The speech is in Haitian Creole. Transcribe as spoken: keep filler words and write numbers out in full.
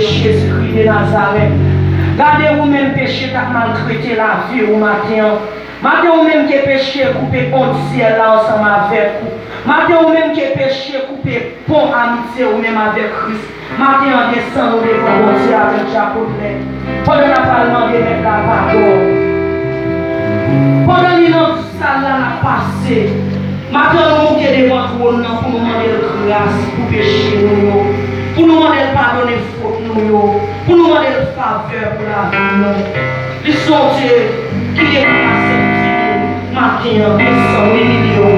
Jezikri de Nazarèt. Gade ou menm peche k ap maltrete lavi ou maten an. Maten ou menm ke peche koupe pon syèl la ansanm avèk ou. Maten ou menm ke peche koupe pon amitye ou menm avèk Kris. Maten an desann ou devan Bondye avèk dyakout lè. Pandan n ap al mande Mèt la padon. Pandan li nan sal la n ap pase. Maten an nou moute devan twòn nan pou nou mande l gras pou peche nou yo. Pou nou mande l padone fot nou yo. Pou nou mande l favè pou lavi nou. Li se yon Dye ki gen gras enfini. Maten an desann, imilye w.